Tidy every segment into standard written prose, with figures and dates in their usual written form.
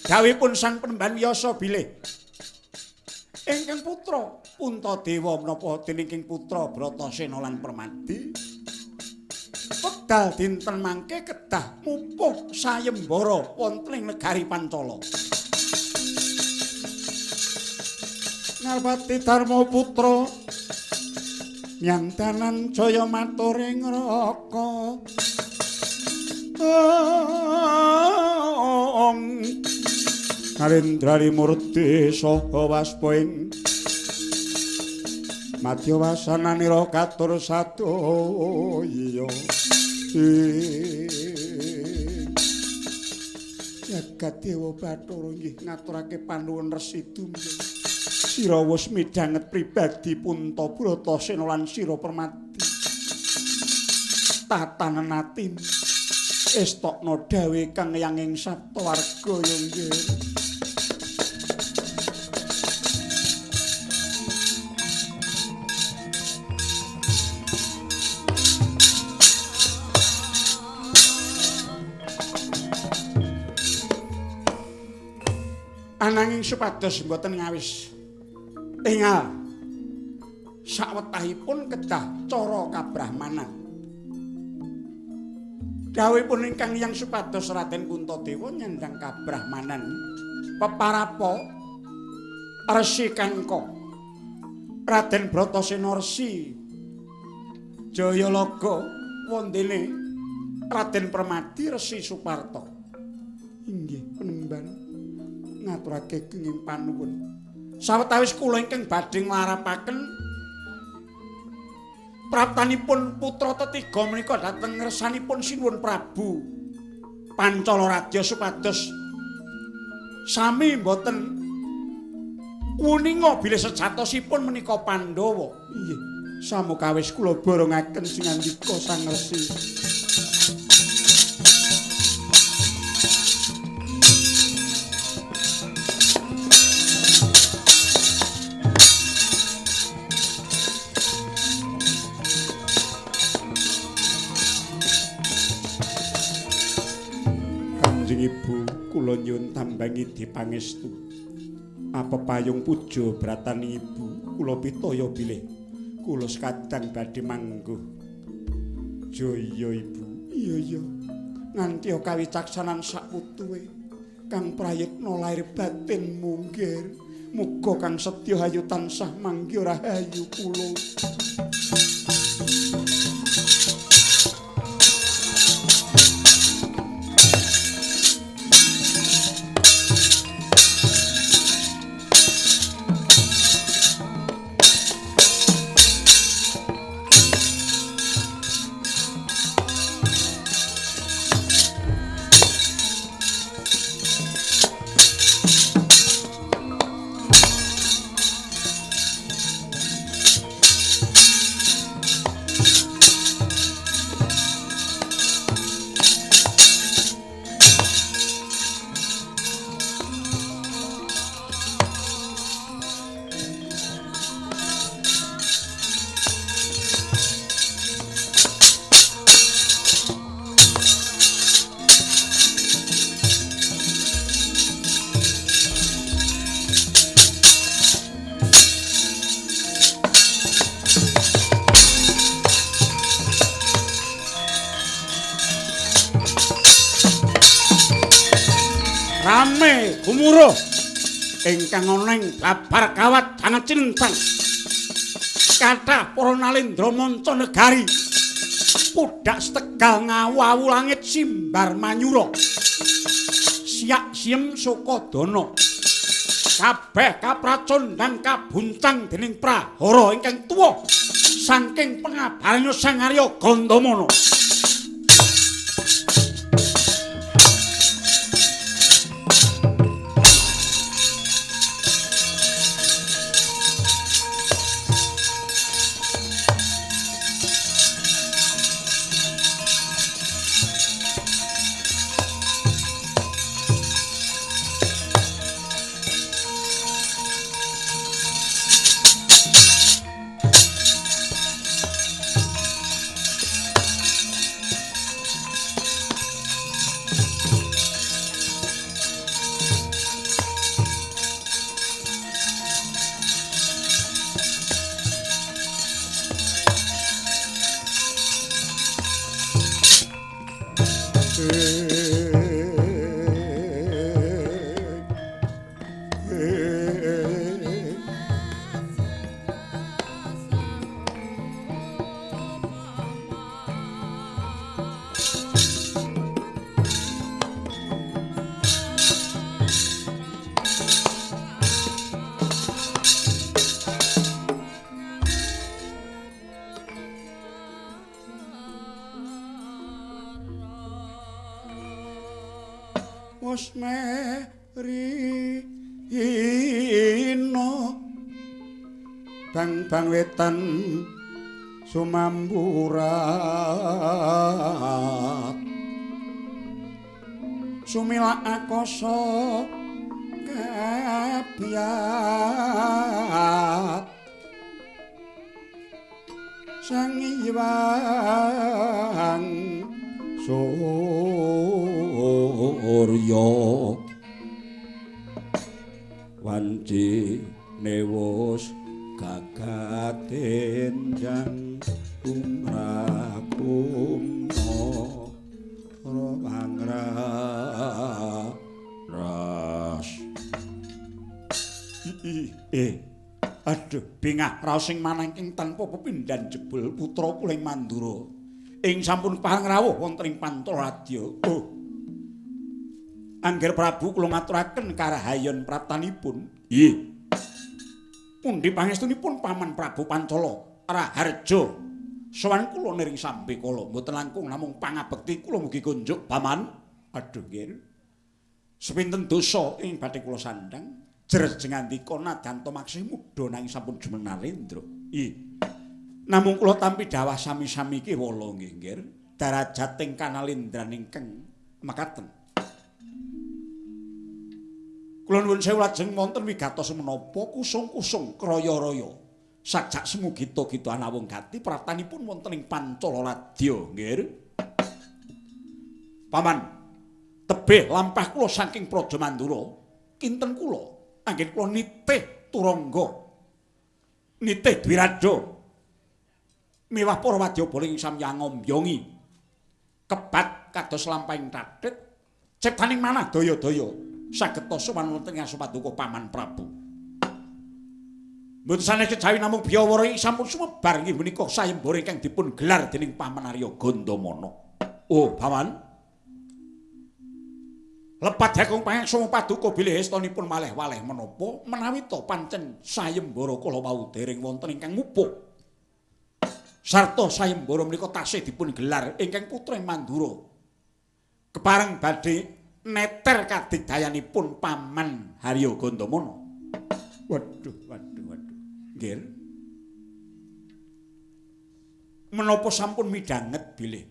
Dawuhipun Sang Penemban Wiyasa bilih ingkang putra Puntadewa menapa dening ingkang putra Bratasena lan Permadi wekdal dinten mangke kedah mupuh sayembara wonten ing negari Pancala. Ngarpati Darma Putra nyandanan jaya matur ing neraka. Narendrari murti saha waspa ing madya wasananira katur sadaya. Jagat Dewa Bathara inggih ngaturake panuwun Resi Dumya. Sira wis midhanget pribadi Punta Bratasena lan Sira Permadi. Tatanen atimu estokno dawuh kang yang ing saptawarga ya nggih. Ananging supados mboten ngawis tingal sawetahipun kedah cara kabrahmanan. Dawuhipun ingkang yang supados Raden Puntadewa nyandhang kabrahmanan peparapa Resi Kangka, Raden Bratasena Resi Jayalaga wondene Raden Permadi Resi Suparta. Inggih penemban ngaturake kenging panuwun. Sawetawis kula ingkang badhe nglarapaken praptanipun putra tetiga menika dhateng ngersanipun Sinuwun Prabu Pancala Radya supados sami mboten wuninga bilih sejatosipun menika Pandhawa. Inggih, samukawis kula borongaken singandika Sang Resi. Ibu kula nyuwun tambangi dipangestu. Apa payung puja bratani ibu kula pitaya bilih kula sekadang badhe mangguh. Jaya ibu. Iya iya. Nganti kawicaksanan saputuwe kang prayitna lair batin munggir. Muga kang setya hayu tansah manggih rahayu kula. Rame gumuruh ingkang ana ing babar kawat sanget cinentang. Kathah para nalendra manca negari pudhak setegal ngawu-awu langit simbar manyura. Siak siem Sukadana kabeh kapracondhang kabuncang dening prahara ingkang tuwa saking pengabarane Sang Arya Gandamana. Merino bang-bang wetan sumamburat sumilak akasa kabyat sang Hyang Surya wanci newus gagatenjang umrakumna ras. Aduh bingah raos sing manangking tanpa pepindhan jebul putra kula ing Mandura ing sampun pareng rawuh wonten ing Pancaladya. Oh. Angger Prabu kula ngaturaken karahayon praptanipun. Nggih. Pundi pangestunipun Paman Prabu Pancala Raharja. Sowan kula niring sambekala mboten langkung namung pangabekti kula mugi kunjuk Paman. Aduh nggih. Sepinten dosa ing badhe kula sandhang jer jengandika nadanta maksih muda nanging sampun jumeneng narendra. Nggih. Namung kula tampi dawah sami-sami kewala nggih nggih. Darajating kanalendran ingkang mekaten. Kula nuwun sewu lajeng wonten wigatos menapa kusung-kusung kraya-raya sajak semugita-gita anawung gati praptanipun wonten ing Pancala Ladya nggih. Paman, tebih lampah kula saking Praja Mandura, kinten kula anggen kula nitih turangga, nitih dwirada miwah para wadyabala ing samyang ngombyongi kebat kados lampahing tathit ciptaning manah daya-daya saged sowan wonten ing asma paduka Paman Prabu. Mboten sanes kejawi namung biyawara ing sampun sumebar inggih menika sayembara ingkang dipun gelar dening Paman Arya Gandamana. Oh, Paman. Lepat jakung pangaksama paduka bilih estonipun maleh-waleh menapa menawi to pancen sayembara kala wau dereng wonten ingkang mupuh. Sarta sayembara menika tasih dipun gelar ingkang putra Mandura. Kepareng badhe neter kadigdayanipun Paman Harya Gandamana. Waduh, waduh, waduh. Nggih. Menapa sampun midhanget bilih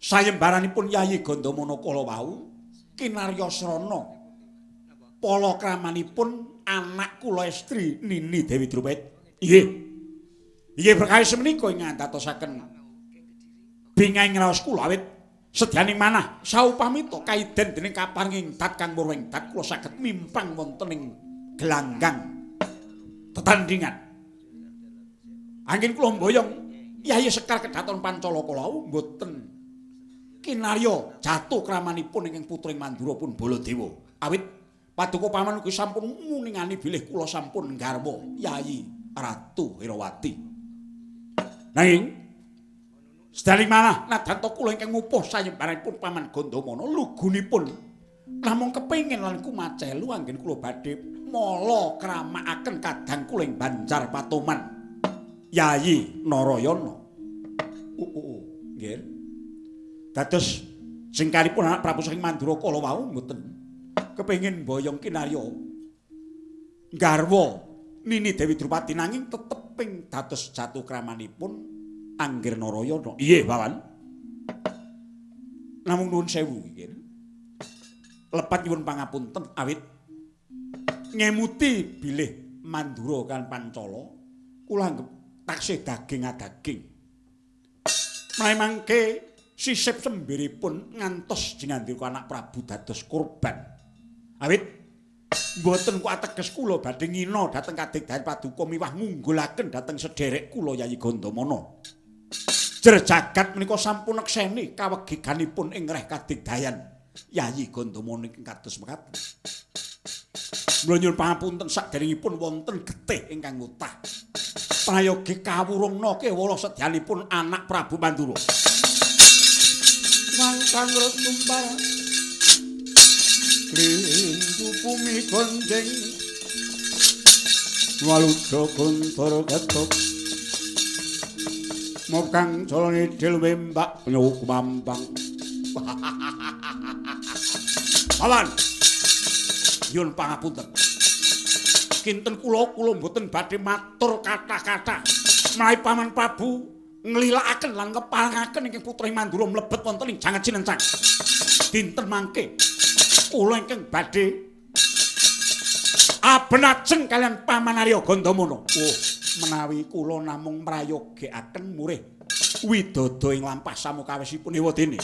sayembaranipun Yayi Gandamana kala wau kinarya srana palakramanipun anak kula estri Nini Dewi Drupet. Nggih. Nggih perkawis menika ing ngandhatosaken bingahing raos kula awit sedyaning manah saupamita kaiden dening kaparinging dat kang murwing dat kula saged mimpang wonten ing gelanggang tetandhingan. Anggen kula mboyong Yayi Sekar Kedhaton Pancala kala wau mboten kinarya jatuh kramanipun ingkang putring Mandura pun Baladewa. Awit paduka paman ugi sampun muningani bilih kula sampun nggarwa Yayi Ratu Herawati. Nanging sedaling manah nadanta kula ingkang ngupuh sayembaranipun Paman Gandamana lugunipun namung kepengin lan kumacelu anggen kula badhe mala kramakaken kadang kula ing Banjar Patoman Yayi Narayana. Nggih. Dados singkaripun anak Prabu saking Mandura kala wau mboten kepengin mboyong kinarya nggarwa Nini Dewi Drupadi nanging teteping dados jatuh kramanipun Angger Narayana. Nggih, Paman. Namung nuwun sewu nggih. Lepat nyuwun pangapunten awit ngemuti bilih Mandura kan Pancala kula anggep taksih daging adaging. Menawi mangke sisip sembiripun ngantos jengandika anak Prabu dados korban. Awit mboten kok ateges kula badhe ngina dhateng kadigdayan paduka miwah ngunggulaken dhateng sederek kula Yayi Gandamana. Jer jagat menika sampun nekseni kawegiganipun ing reh kadigdayan Yayi Gandamana ingkang kados mekaten. Mula nyuwun pangapunten saderengipun wonten getih ingkang ngutah. Prayogi kawurungna kewala sedyanipun anak Prabu Mandura. Wangkang retumpar klindu bumi gonjeng waluda guntur ketuk mokang jalane dhewe mbak nyawa kumambang. Paman, nyuwun pangapunten. Kinten kula mboten badhe matur kathah-kathah. Menawi Paman Prabu nglilakaken lan ngeparengaken ingkang putri Mandura mlebet wonten ing Janget Cinencang. Dinten mangke kula ingkang badhe abenajeng kaliyan Paman Arya Gandamana. Oh, menawi kula namung mrayogekaken murih widodo ing lampah samukawisipun ewadene.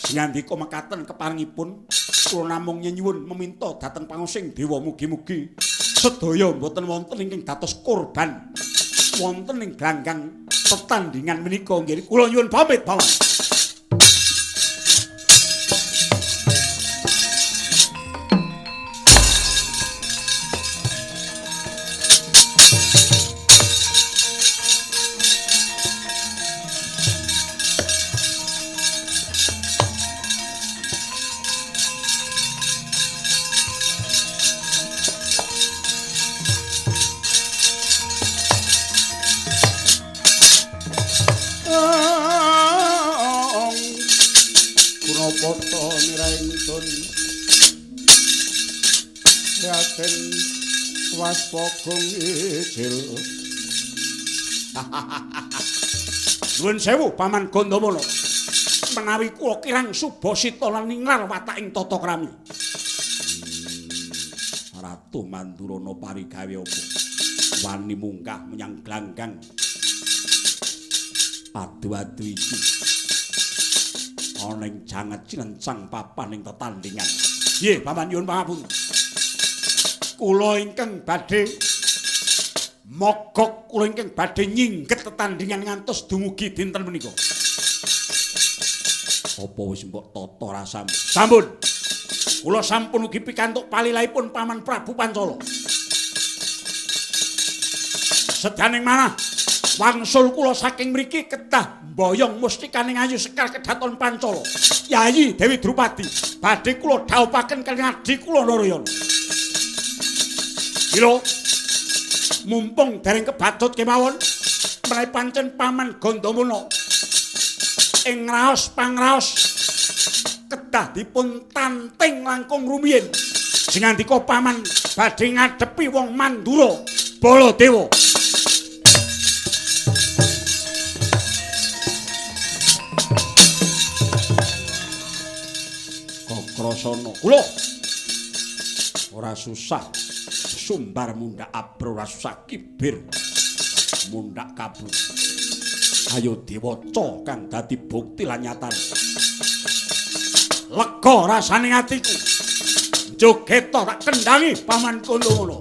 Ngandika mekaten keparengipun kula namung nyenyuwun meminta dhateng pangusing dewa mugi-mugi sedaya mboten wonten ingkang dados korban wonten ing glanggang pertandingan menika. Nggih, kula nyuwun pamit, Paman. Waspagung ijil. Nuwun sewu Paman Gandamana. Menawi kula kirang subasita lan ninglar wataking tata krami. Ratu Mandurana parigawe apa? Wani munggah menyang glanggang. Adu-adu iki. Ana ing Janget Cinencang papan ing tetandingan. Nggih, Paman, nyuwun pangapunten. Kula ingkang badhe mogok, kula ingkang badhe nyingget tetandingan ngantos dumugi dinten menika. Apa wis mbok tata rasamu? Sampun. Kula sampun ugi pikantuk palilahipun Paman Prabu Pancala. Sedaning manah wangsul kula saking mriki kedah mboyong mustikaning Ayu Sekar kedhaton Pancala. Yayi Dewi Drupadi badhe kula dhawuhaken kaliyan adhi kula Narayana. Lho, mumpung dereng kebacut kemawon, menawi pancen Paman Gandamana ing raos pangraos kedah dipun tanting langkung rumiyin. Sing ngandika Paman badhe ngadepi wong Mandura Baladewa. Kakrasana kula ora susah sumbar mundhak abro, ora susah kibir mundhak kabut. Ayo diwaca kang dadi bukti lan nyatane. Lega rasane atiku. Jogeta tak kendhangi Paman Gandamana.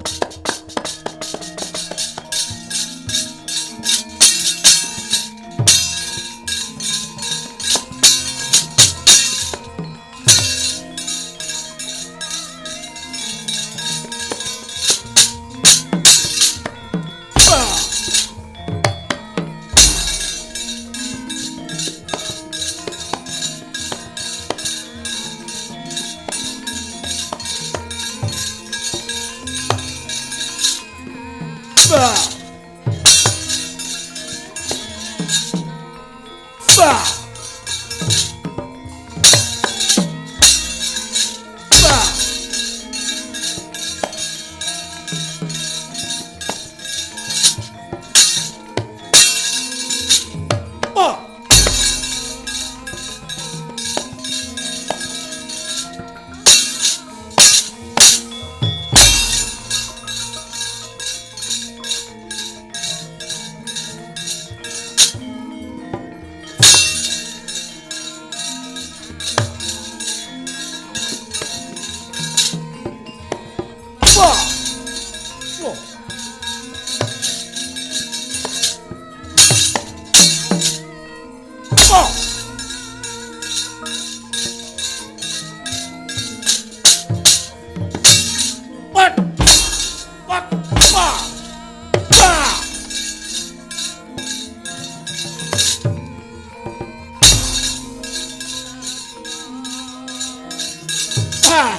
Wah.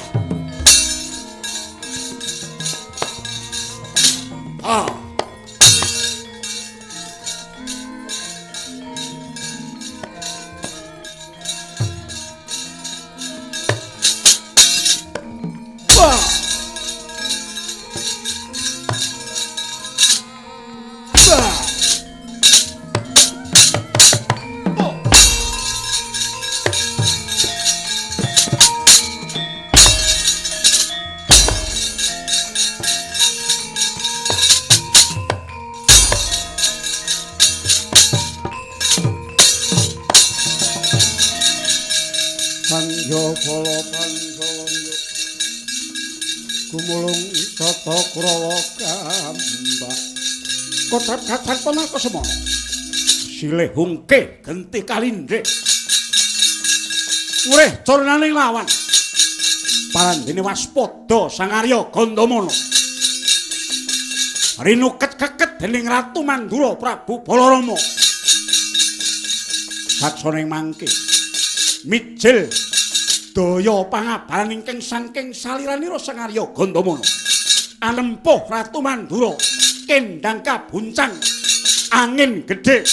Ah. Wah. Wah. Sandya bala pancawa gumulung tata krawa kambak Kotrap kacartana kasemana. Silih hungke genti kalindhe. Ngurih curnaning lawan. Parandene waspada Sang Arya Gandamana. Rinuket keket dening Ratu Mandura Prabu Balarama. Saksone mangke mijil daya pangabaran ingkang saking saliranira Sang Arya Gandamana. Anempuh Ratu Mandura kendang kabuncang angin gedhe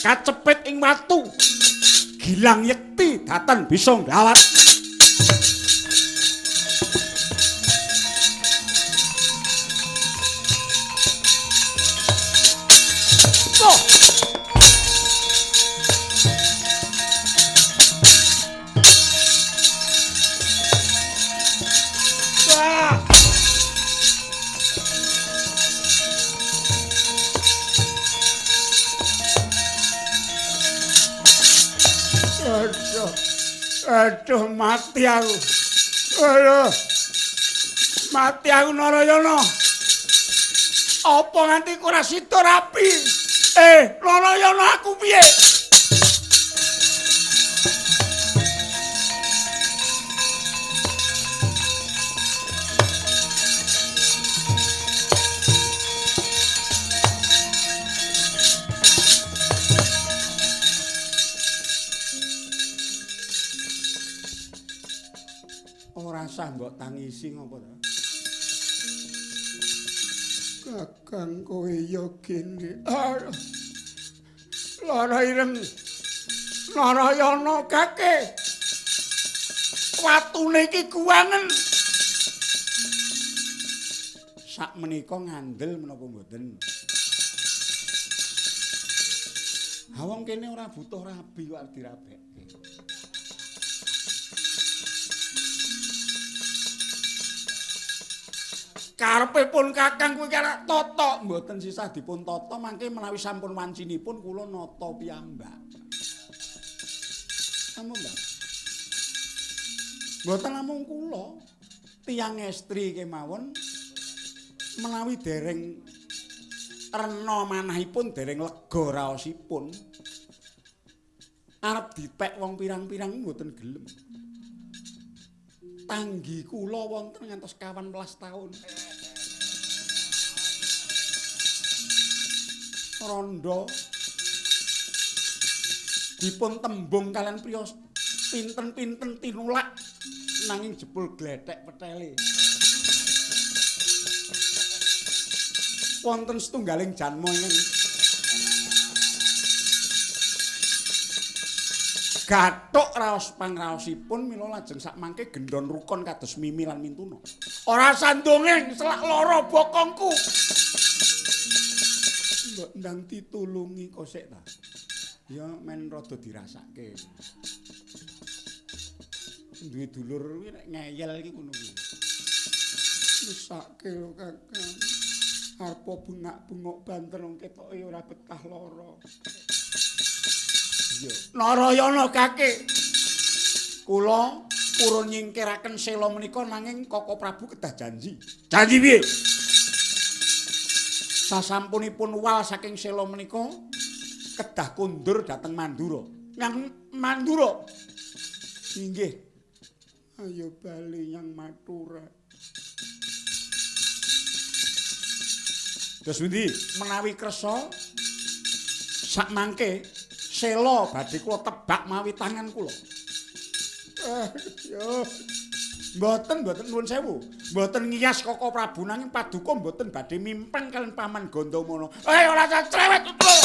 kacepit ing watu gilang yekti datan bisa nglawat. Oh. Wah. Aduh, aduh mati aku. Aduh, mati aku Narayana. Apa nganti ora sida rapi? Narayana aku piye? Ora sah mbok tangisi ngopo ta? Kakang kowe ya gene. Aduh. Lara ireng. Narayana kake. Watune iki kuwangen. Sak menika ngandel menapa mboten? Ha wong kene ora butuh rabi kok arep dirabekke. Karepe pun kakang kuwi karek tata, mboten sisah dipun tata mangke menawi sampun wancinipun kula nata piyambak. Sampun ta? Mboten namung kula, tiyang estri kemawon menawi dereng rena manahipun dereng lega raosipun arep dipek wong pirang-pirang mboten gelem. Tanggi kula wonten ngantos 18 taun. Rondo dipun tembung kalian priya pinten-pinten tinulak nanging jebul glethek petele. Wonten setunggaling janma ingkang gathuk raos pangraosipun mila lajeng sakmangke gendon rukun kados Mimi lan Mintuna. Ora sandongeng selak lara bokongku. Mbok ndang ditulungi kosek ta. Ya men rada dirasake. Duwe dulur kuwi nek ngeyel iki ngono kuwi. Mesake lho Kakang. Arep bengak-bengok banter wong ketoke ora betah lara. Narayana kake. Kula purun nyingkiraken sela menika nanging Koko Prabu kedah janji. Janji piye? Sasampunipun wal saking sela menika kedah kondur dhateng Mandura. Nyang Mandura. Inggih. Ayo bali nyang Mathura. Terus pundi? Menawi kersa sakmangke sela badhe kula tebak mawi tangan kula. Yo. Mboten nuwun sewu. Mboten ngiyas Koko Prabu nanging paduka mboten badhe mimpang kaliyan Paman Gandamana. Ora cerewet putra.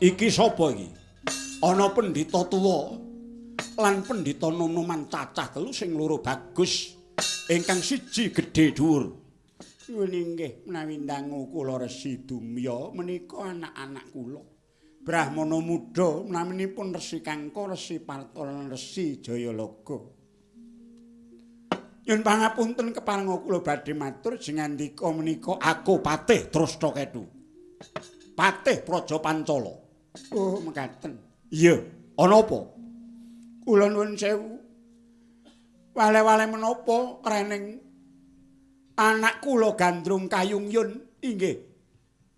Iki sapa iki? Ana pendhita tuwa lan pendhita nom-noman cacah telu sing loro bagus, ingkang siji gedhe dhuwur. Nyuwun inggih menawi ndangu kula Resi Dumya menika anak-anak kula. Brahmana muda naminipun Resi Kangka, Resi Parta lan Resi Jayalaga. Nyuwun pangapunten keparenga kula badhe matur jengandika menika aku Patih Drestaketu. Patih Praja Pancala. Oh, mekaten. Iya, ana apa? Kula nuwun sewu. Wale-wale menapa rening anak kula Gandrung Kayungyun inggih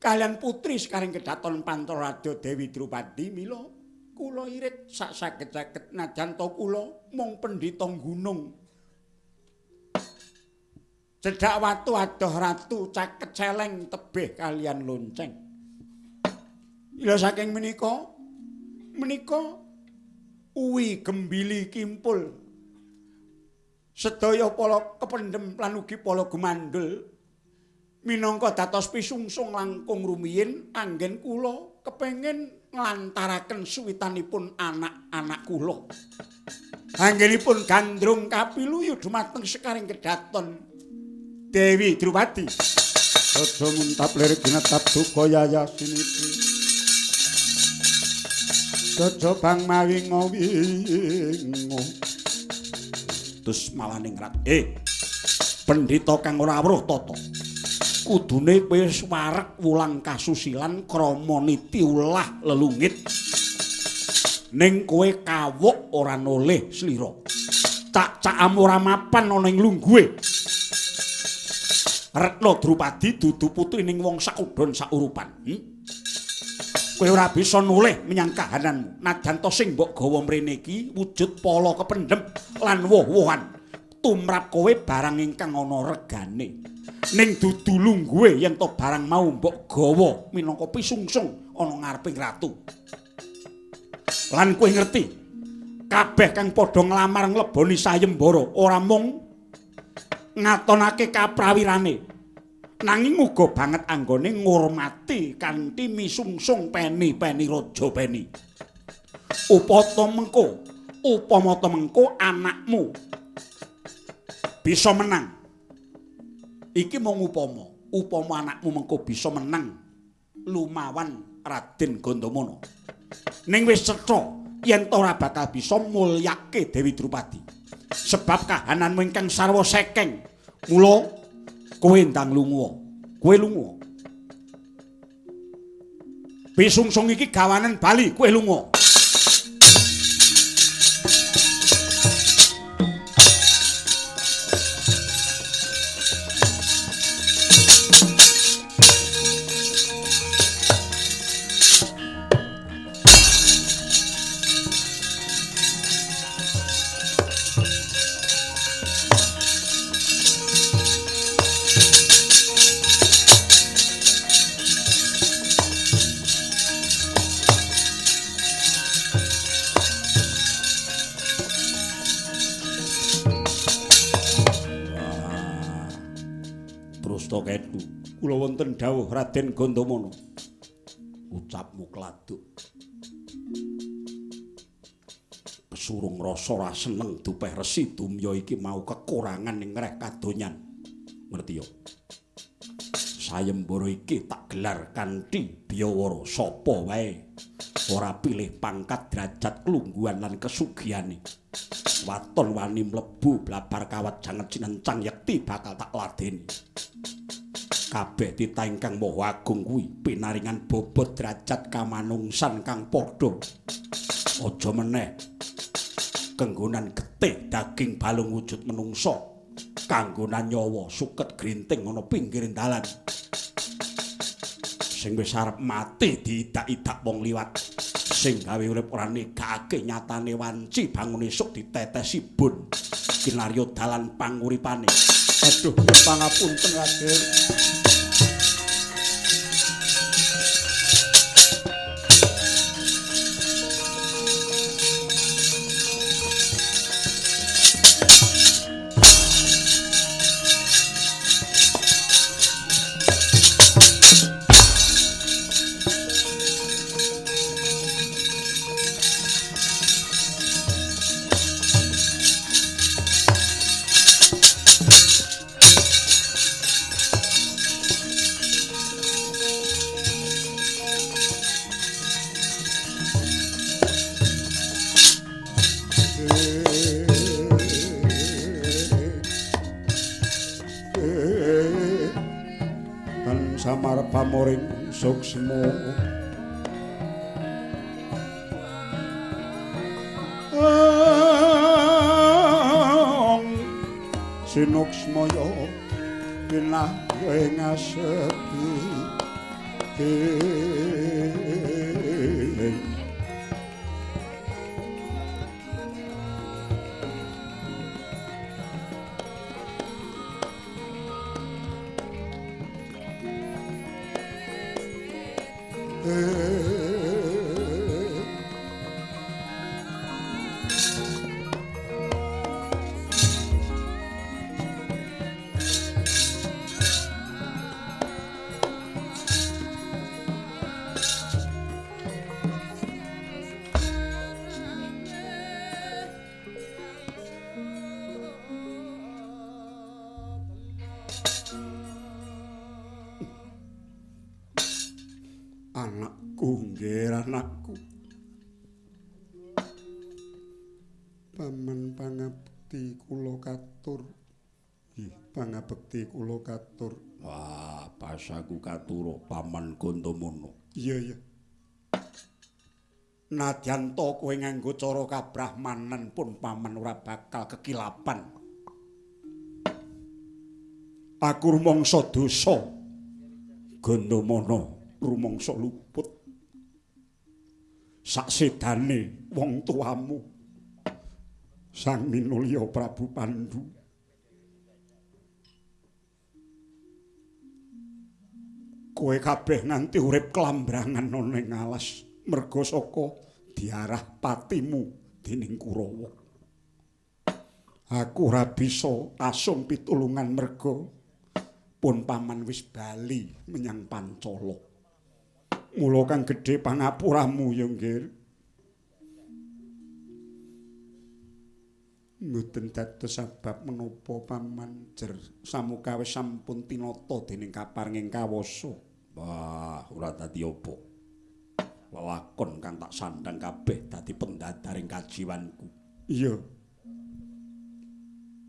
kaliyan putri sekaring kedaton Pancaradya Dewi Drupadi mila kula irit sak saged-saged najan ta kula mung pendhita gunung. Cedhak watu adoh ratu caket celeng tebih kaliyan lonceng. Ila saking menika uwi gembili kimpul sedaya pala kependhem lan ugi pala gumandul minangka dados pisungsung langkung rumiyin anggen kula kepengin nglantaraken suwitanipun anak-anak kula. Anggenipun Gandrung kapiluyu dumateng sekaring kedaton Dewi Drupadi. Aja muntap lirik dinetap duka yayasiniki. Aja bang mawi ngowingo. Terus malah ningrat. Pendhita kang ora weruh tata. Kudune kowe wis wareg wulang kasusilan krama niti ulah lelungit. Ning kowe kawuk ora noleh slira. Cak-cakam ora mapan ana ing lungguhe. Retna Drupadi dudu putrining wong sakudon saurupan. Kowe ora bisa noleh menyang kahananmu. Najan to sing mbok gawa mrene iki wujud pala kependhem lan woh-wohan. Tumrap kowe barang ingkang ana regane. Ning dudu lungguhe yen to barang mau mbok gawa minangka pisungsung ana ngareping ratu. Lan kowe ngerti, kabeh kang padha nglamar ngleboni sayembara ora mung ngatonake kaprawirane, nanging uga banget anggone ngurmati kanthi misungsung peni-peni raja peni. Upama mengko anakmu bisa menang. Iki mung upama anakmu mengko bisa menang lumawan Raden Gandamana. Ning wis cetha yen ta ora bakal bisa mulyake Dewi Drupadi. Sebab kahananmu ingkang sarwa sekeng. Mula kowe ndang lunga. Kowe lunga. Pisungsung iki gawanen bali, kowe lunga. Ketu. Kula wonten dawuh Raden Gandamana. Ucapmu kladuk. Pesurung rasa ora seneng dupeh Resi Dumya iki mau kekurangan ing ngreh kadonyan. Ngerti ya? Sayembara iki tak gelar kanthi biyawara sapa wae. Ora pilih pangkat, derajat, klungguhan lan kesugihane. Waton wani mlebu blabar kawat janget cinencang yekti bakal tak ladeni. Kabeh titah ingkang maha agung kuwi pinaringan bobot derajat kamanungsan kang padha. Aja meneh kenggonan getih daging balung wujud menungsa, kanggonan nyawa suket grinting ana pinggir dalan. Sing wis arep mati diidak-idak wong liwat, sing gawe urip ora negakake nyatane wanci bangun esuk ditetesi bun kinarya dalan panguripane. Aduh, pangapunten Raden. Samar pamoring suksma sinuksmaya pinah ing asepi. Anakku, nggih anakku. Paman pangabekti kula katur. Nggih, pangabekti kula katur. Wah, basaku katura Paman Gandamana. Iya, iya. Nadyan to kowe nganggo cara kabrahmanan pun paman ora bakal kekilapan. Aku rumangsa dosa Gandamana. Rumangsa luput saksedane wong tuamu Sang Minulya Prabu Pandu. Kowe kabeh nganti urip klambrangan ana ing alas merga saka diarah patimu dening Kurawa. Aku ora bisa asung pitulungan merga pun paman wis bali menyang Pancala. Mula kang gedhe pangapuramu ya nggih. Mboten dados sebab menapa paman jer samukawis sampun tinata dening kaparenging kawasa. Wah, ora dadi apa. Lelakon kang tak sandhang kabeh dadi pendadaring kajiwanku. Iya.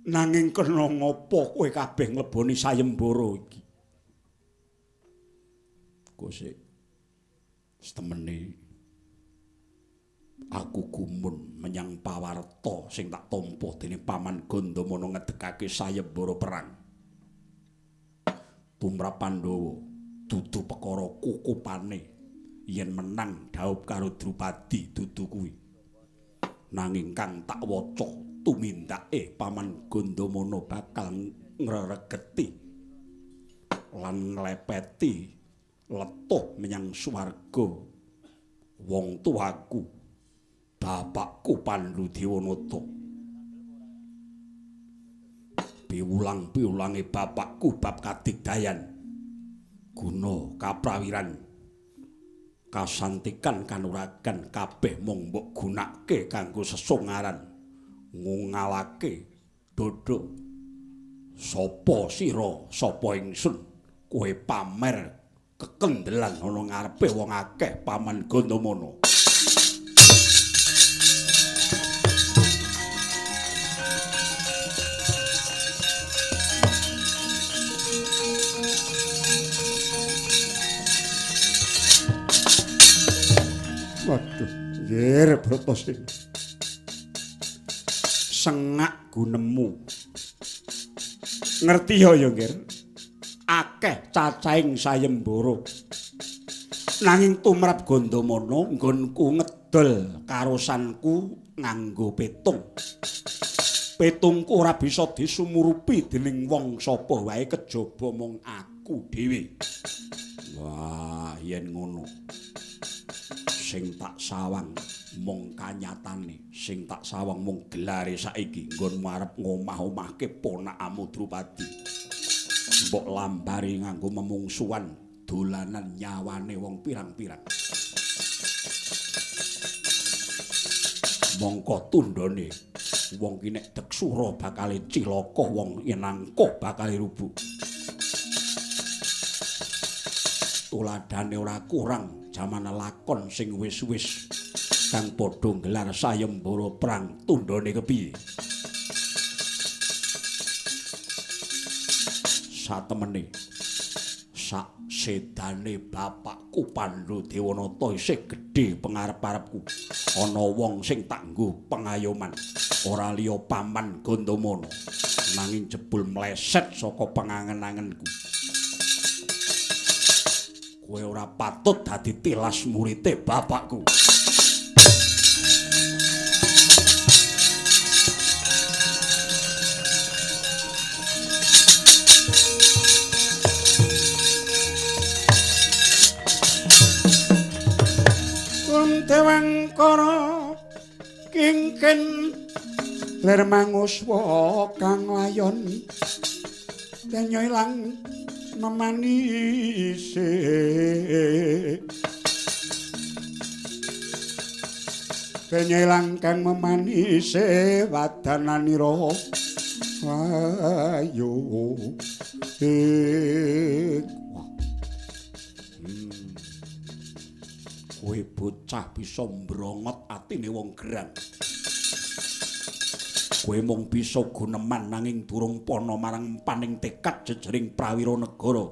Nanging kena ngapa kowe kabeh ngleboni sayembara iki? Kosek setemene aku gumun menyang pawarta sing tak tampa dening Paman Gandamana ngedegake sayembara perang. Tumrap Pandhawa dudu perkara kukupane yen menang dhaup karo Drupadi dudu kuwi. Nanging kang tak waca tumindake Paman Gandamana bakal ngreregeti lan nglepeti letuh menyang swarga wong tuaku, bapakku Pandu Dewanata. Piwulang-piwulange bapakku bab kadigdayan. Guna kaprawiran kasantikan kanuragan kabeh mung mbok gunake kanggo sesongaran ngungalake dodho. Sapa sira, sapa ingsun, kowe pamer kekendelan ana ngarepe wong akeh Paman Gandamana. Waduh, nggih Bratasena. Sengak gunemu. Ngerti ya ya, Nggir? Akeh cacahing sayembara. Nanging tumrap Gandamana nggonku ngedol karosanku nganggo petung. Petungku ora bisa disumurupi dening wong sapa wae kejaba mung aku dhewe. Wah, yen ngono. Sing tak sawang mung kanyatane, sing tak sawang mung gelare saiki nggonmu arep ngomah-omahke ponakamu Drupadi. Mbok lambari nganggo memungsuhan dolanan nyawane wong pirang-pirang. Mongko tundhone wong ki nek deksura bakale cilaka, wong yenangka bakale rubuh. Tuladhane ora kurang jaman lakon sing wis-wis kang padha nggelar sayembara perang tundhone kepiye. Satemene sak sedane bapakku Pandhu Dewanata isih gedhe pengarep-arepku. Ana wong sing tak nggo pengayoman, ora liya Paman Gandamana, nanging jebul mleset saka pengangen-angenku. Kowe ora patut dadi tilas murite bapakku. Dewangkara kingken lir manguswa kang layon denyo ilang memanise denyo ilang kang memanise wadananira ayo. Kowe bocah bisa mbrongot atine wong gerang. Kowe mung bisa guneman nanging durung pana marang empaning tekad jejering prawira negara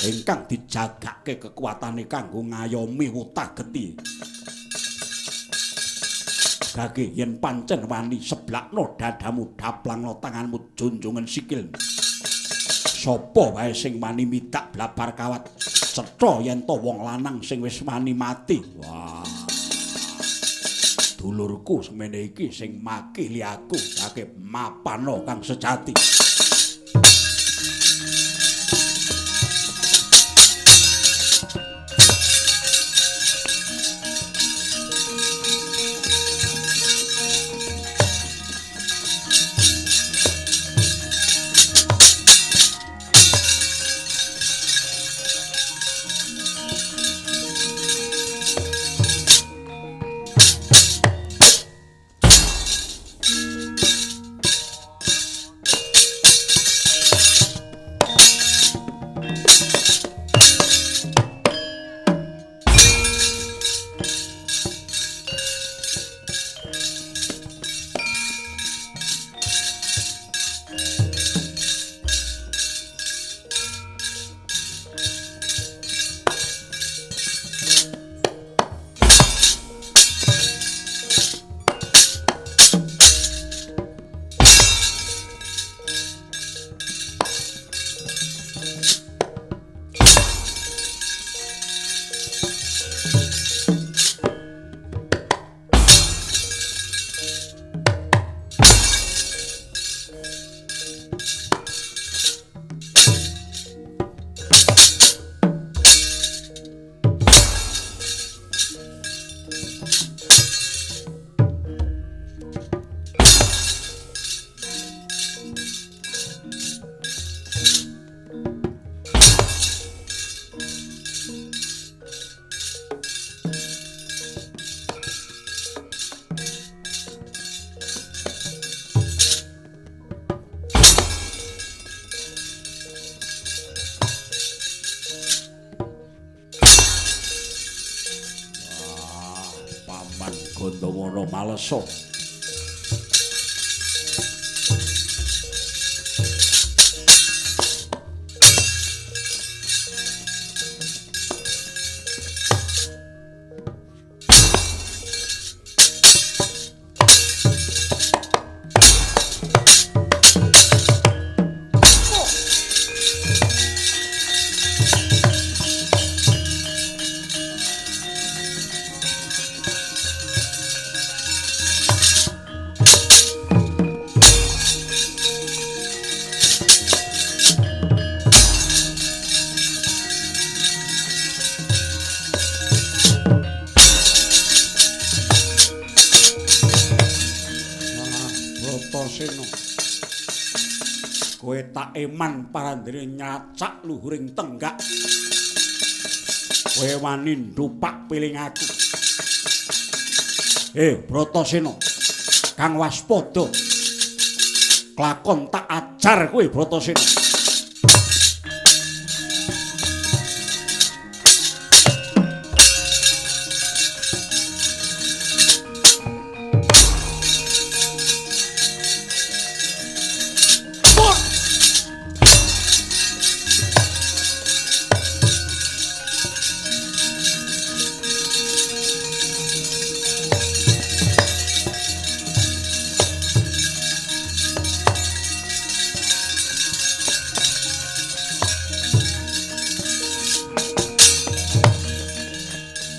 ingkang dijagake kekuatane kanggo ngayomi wutah geti. Gage yen pancen wani seblakno dadamu, daplangno tanganmu, junjungen sikil. Sapa wae sing wani midak blabar kawat, cetha yen to wong lanang sing wis wani mati. Wah. Dulurku semene iki sing makili aku gage mapana kang sejati. Gandamana malesa. Kowe tak eman parandene nyacak luhuring tenggak. Kowe wani ndupak piling aku. Bratasena, kang waspada. Klakon tak ajar kowe Bratasena.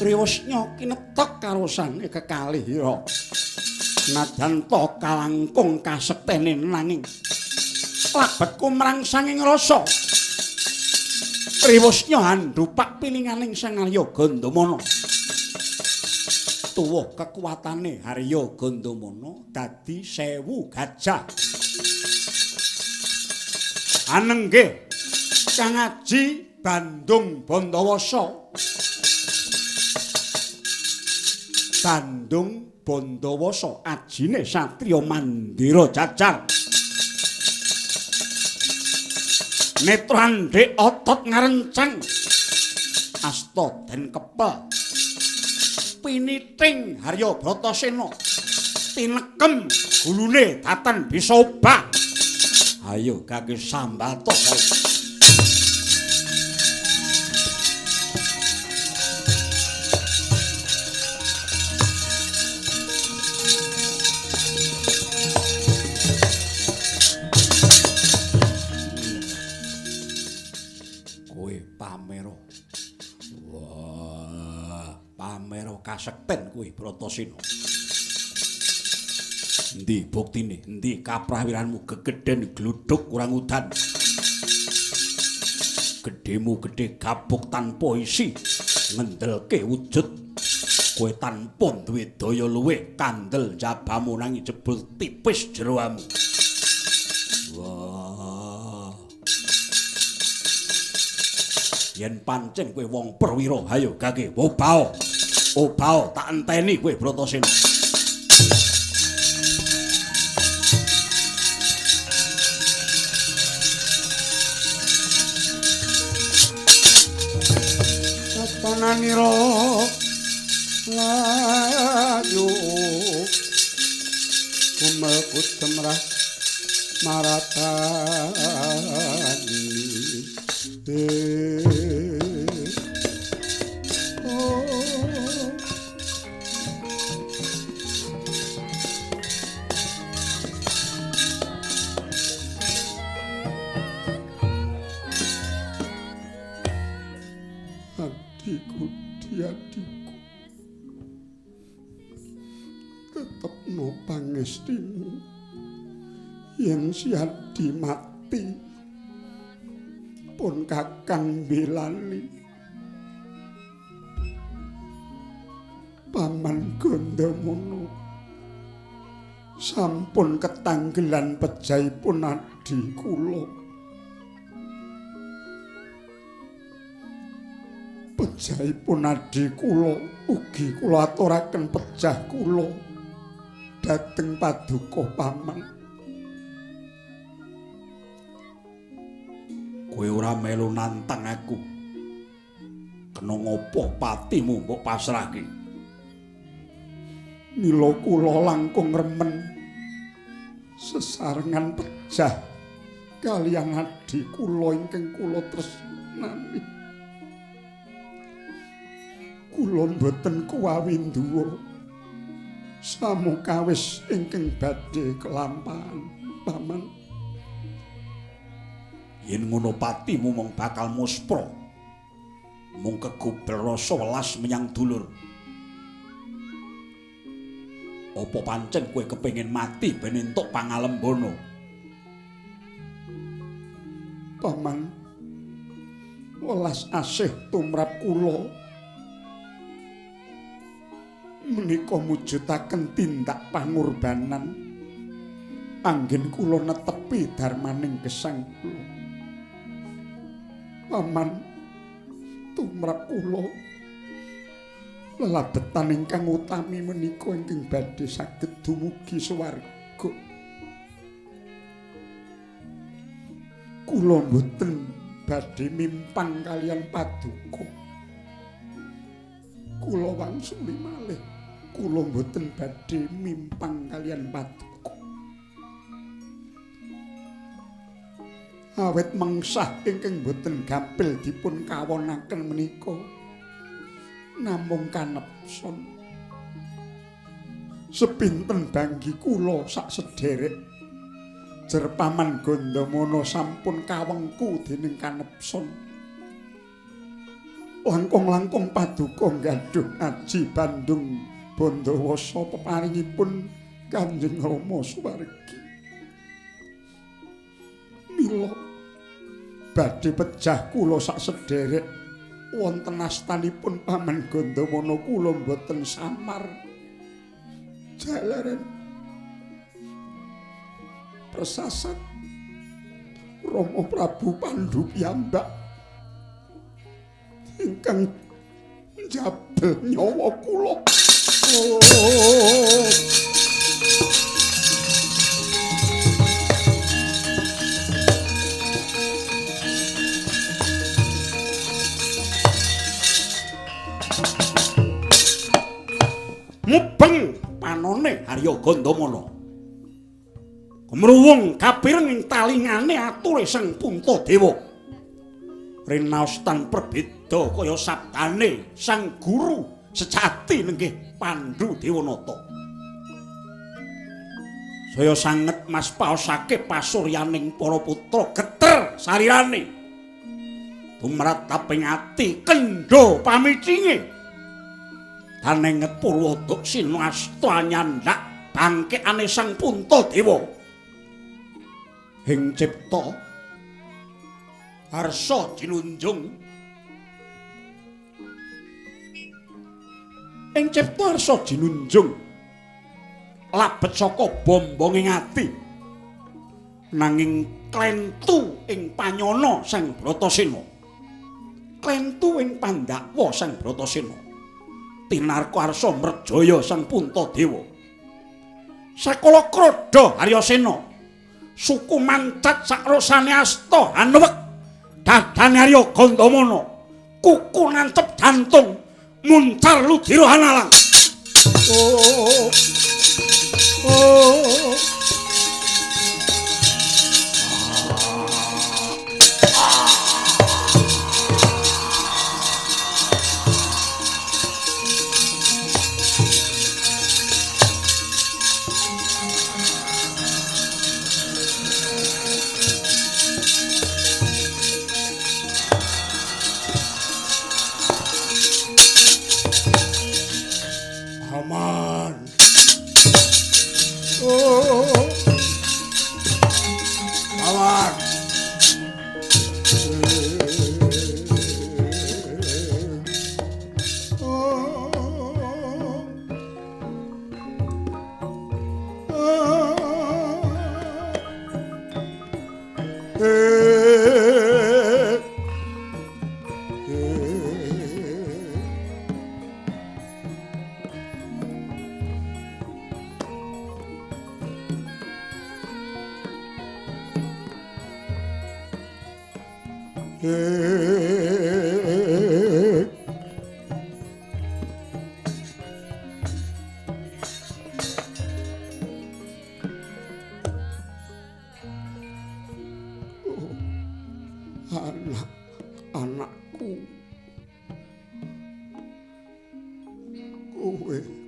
Triwesnya kinetek karosane kekalih ya. Najan to kalangkung kasektene nanging labet kumrangsanging rasa. Triwesnya andhupak pilinganing Sang Arya Gandamana. Tuwuh kekuatane Arya Gandamana dadi 1000 gajah. Anenggih Kang Aji Bandung Bandawasa. Bandung Bandawasa ajine satriya mandira jajar. Netra andhek otot ngarencang. Asta den kepel. Piniting Harya Bratasena. Tinekem gulune datan bisa obah. Ayo kaki sambato. Kasekten kuwi Bratasena. Endi buktine? Endi kaprawiranmu gegeden gluduk kurang udan. Gedhemu gedhe gabuk tanpa isi, ngendelke wujud. Kowe tanpa duwe daya luwih kandel jabamu nanging jebul tipis jeroamu. Wah. Yen pancen kowe wong perwira, hayo gage obao. Obao tak enteni kowe Bratasena. Katonanira layu kumekut temrah maratani. Adikku, adikku, tetepno pangestimu yen si Adi mati pun kakang belani Paman Gandamana sampun ketanggelan pejahipun adi kula. Pejahipun adi kula ugi kula aturaken pejah kula dhateng paduka paman. Kowe ora melu nantang aku. Kena ngopo patimu mbok pasrahke? Mila kula langkung remen sesarengan pejah kaliyan adhi kula ingkang kula tresnani. Kula mboten kuwawi nduwa samukawis ingkang badhe kelampahan, Paman. Yen ngono patimu mung bakal muspra. Mung kegubel rasa welas menyang dulur. Apa pancen kowe kepengin mati ben entuk pangalembana? Paman, welas asih tumrap kula menika mujudaken tindak pangorbanan anggen kula netepi darmaning gesang kula. Paman, tumrap kula lelabetan ingkang utami menika ingkang badhe saged dumugi swarga. Kula mboten badhe mimpang kaliyan paduka. Kula wangsuli malih, kula mboten badhe mimpang kaliyan paduka. Awit mengsah ingkang mboten gampil dipun kawonaken menika namung kanepson. Sepinten banggi kula sak sederek jer Paman Gandamana sampun kawengku dening kanepson. Langkung-langkung paduka nggadhuh aji Bandung Bandawasa peparingipun Kanjeng Rama Suwargi. Mila badhe pejah kula sak sederek wonten astanipun Paman Gandamana kula mboten samar jalaran persasat Rama Prabu Pandhu piyambak ingkang njabel nyawa kula. Oh. Mubeng panone Arya Gandamana. Kemruwung kapireng ing talingane ature Sang Puntadewa. Rinaos tan perbeda kaya sabdane Sang Guru sejati nenggih Pandhu Dewanata. Saya sanget mas paosake pasuryaning para putra geter sarirane. Tumrataping ati kendha pamicinge. Danenget Purwodaksina asta nyandak bangkekane Sang Puntadewa. Ing cipta harsa jinunjung, ing cipta harsa jinunjung labet saka bombonging ati, nanging klentu ing panyana Sang Bratasena, klentu ing pandakwa Sang Bratasena. Tinarka arsa mrejaya Sang Puntadewa. Sakala krodha Haryasena suku mancat sakrosane asta hanuwek dadane Arya Gandamana, kuku nancep jantung muncar ludira hanalang. Oh. Oh.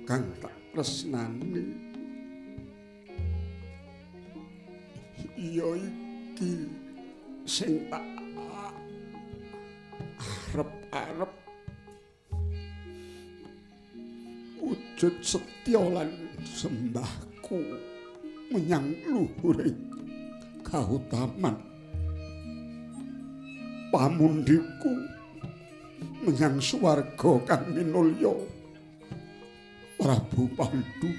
kang tak tresnani. Ya iki sing tak arep-arep wujud setya lan sembahku menyang luhure kautaman pamundhiku menyang swarga kang minulya Prabu Pandu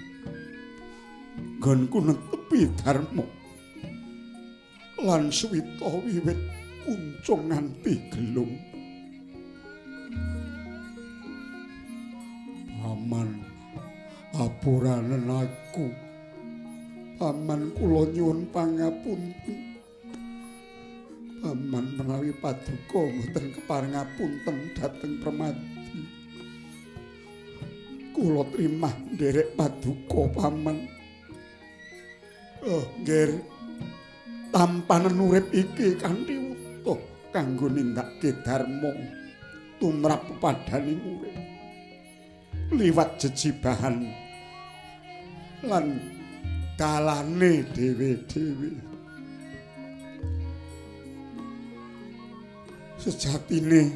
nggonku netepi dharma lan suwita wiwit kuncung nganti gelung. Paman, apuranen aku. Paman kula nyuwun pangapunten. Paman menawi paduka mboten kepareng ngapunten dhateng Permadi. Kula trimah nderek paduka paman. Oh, nggih. Tampanen urip iki kanthi utuh kanggo nindakake dharma tumrap pepadaning urip. Liwat jejibahan lan dalane dhewe-dhewe. Sejatine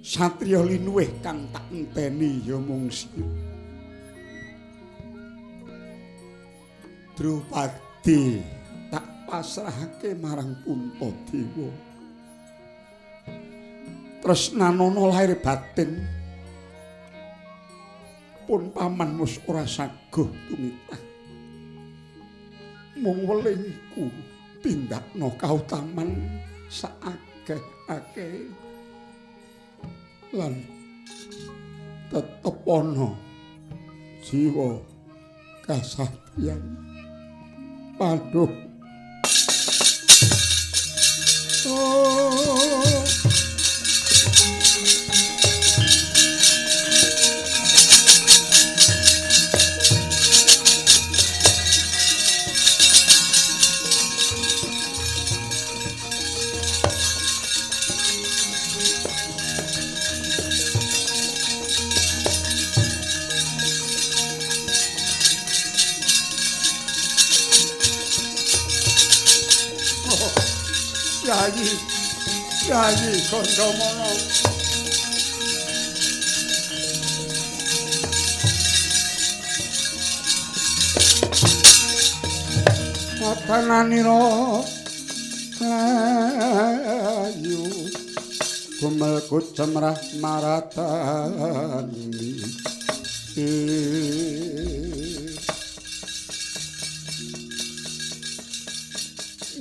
satriya linuwih kang tak enteni ya mung sira. Drupadi tak pasrahake marang Puntadewa. Tresnanana lahir batin pun paman wis ora saguh tumitah. Mung welingku tindakno kautaman saakeh-akeh lan tetep ana jiwa kasatriyan. Paduh. Oh. Yayi, Yayi Gandamana. Patananira ayu gumel kucemrah maratani.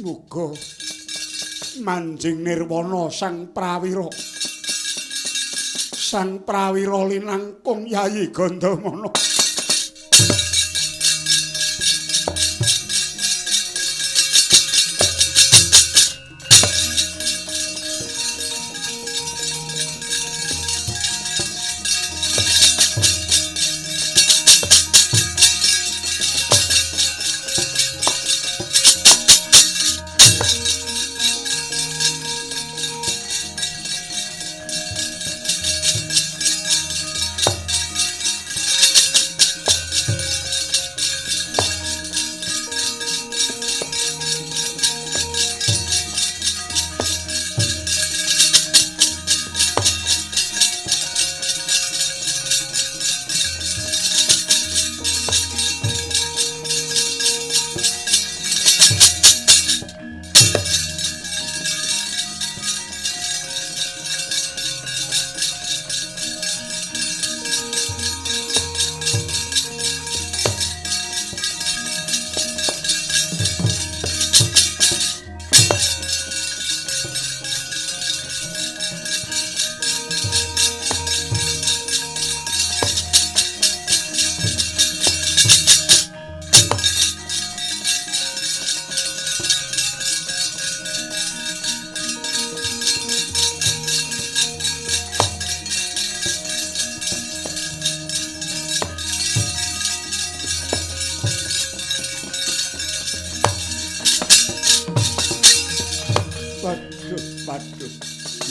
Muga manjing nirwana sang prawira. Sang prawira linangkung Yayi Gandamana.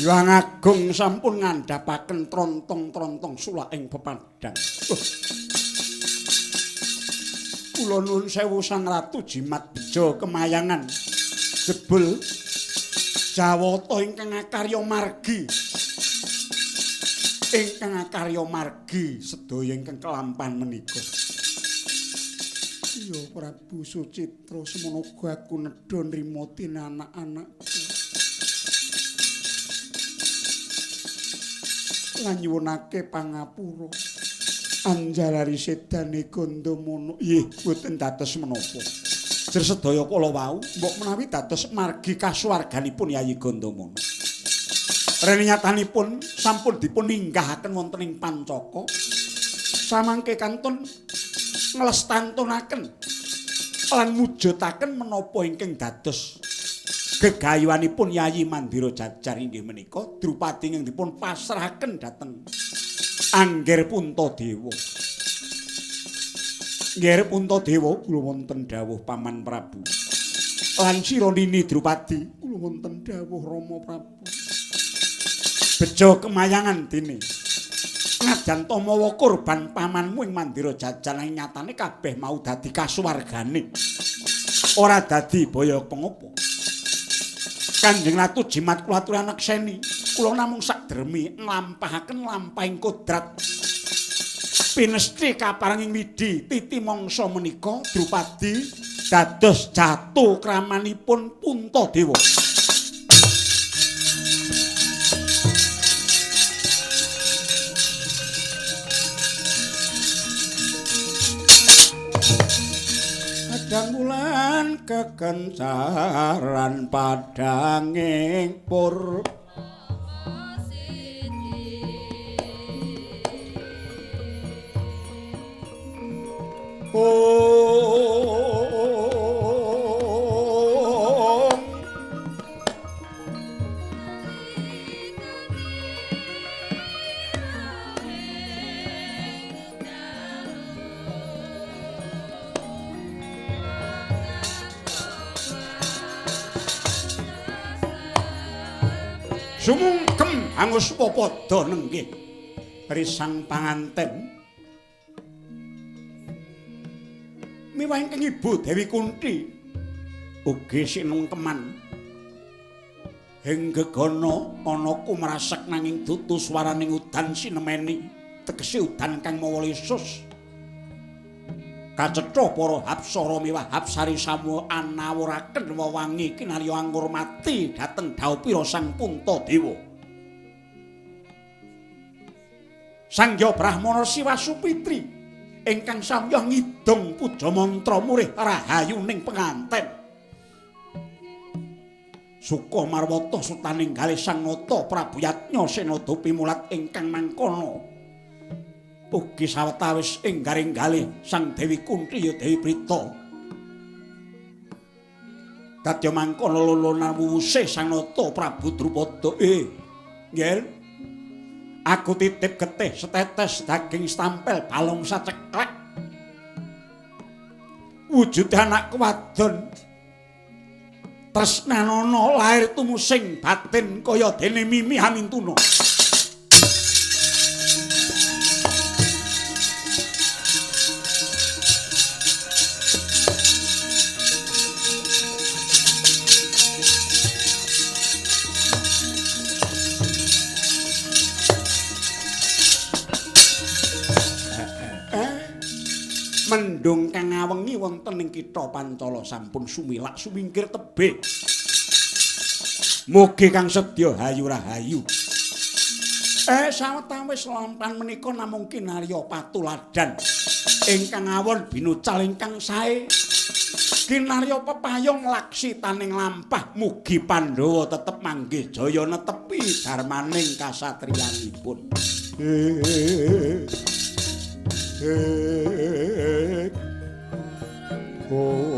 Hyang Agung sampun ngandhapaken trontong-trontong sulak ing pepadang. Kula nuwun sewu Sang Ratu jimat bejo kemayangan jebul Jawata ingkang akarya margi. Ingkang akarya margi sedaya ingkang kelampan menika. Ya Prabu Sucitra, semono uga aku nedha nrimo tine anak-anakku. Lan nyuwunake pangapura anjalari sedane Gandamana. Nggih, boten dados menapa. Jer sedaya kala wau mbok menawi dados margi kasuwarganipun Yayi Gandamana. Rene nyatanipun sampun dipun ninggahaken wonten ing pancaka. Samangke kantun nglestantunaken lan mujudaken menapa ingkang dados gegayuhanipun Yayi Mandira Jajar inggih menika Drupadi ingkang dipun pasrahaken dhateng Angger Puntadewa. Angger Puntadewa kula wonten dawuh Paman Prabu. Lan sira Nini Drupadi kula wonten dawuh Rama Prabu. Bejo kemayangan dene najan ta mawa kurban pamanmu ing Mandira Jajar nanging nyatane kabeh mau dadi kasuwargane. Ora dadi baya pengopo. Kanjeng Ratu jimat kula aturi anekseni, kula namung sakdermi nglampahaken lampahing kodrat. Pinesthi kaparenging widi titi mangsa menika Drupadi dados jatuh kramanipun Puntadewa. Padang wulan kekencaran padanging pur Sumungkem angus pada nenggih risang panganten miwah ingkang Ibu Dewi Kunti ugi sinungkeman ing gegana ana kumrasek nanging dudu swaraning udan sinemeni tegese udan kang mawa lesus kacetha para hapsara miwah hapsari samuha anawuraken wewangi kinarya angurmati dhateng dhaupira Sang Puntadewa. Sangya Brahmana Siwa Supitri ingkang samya ngidung puja mantra murih rahayuning penganten. Suka marwata sutaning galih Sang Nata Prabu Yatnya Senada pimulat ingkang mangkono. Ugi sawetawis ing garing galih Sang Dewi Kunti ya Dewi Prita. Dadya mangkono lolonan wuwuse Sang Nata Prabu Drupada. Nggih. Aku titip getih setetes daging stampel balung saceklek. Wujude anakku wadon. Tresnanana lair tumusing batin kaya dene Mimi Amintuna. Mendung kang ngawengi wonten ing kitha Pancala sampun sumilak sumingkir tebih. Mugi kang sedya hayu rahayu. Sawetawis lampan menika namung kinarya patuladan ingkang awon binucal ingkang sae. Kinarya pepayung laksitaning lampah mugi Pandhawa tetep manggih jaya netepi darmaning kasatriyanipun. Oh.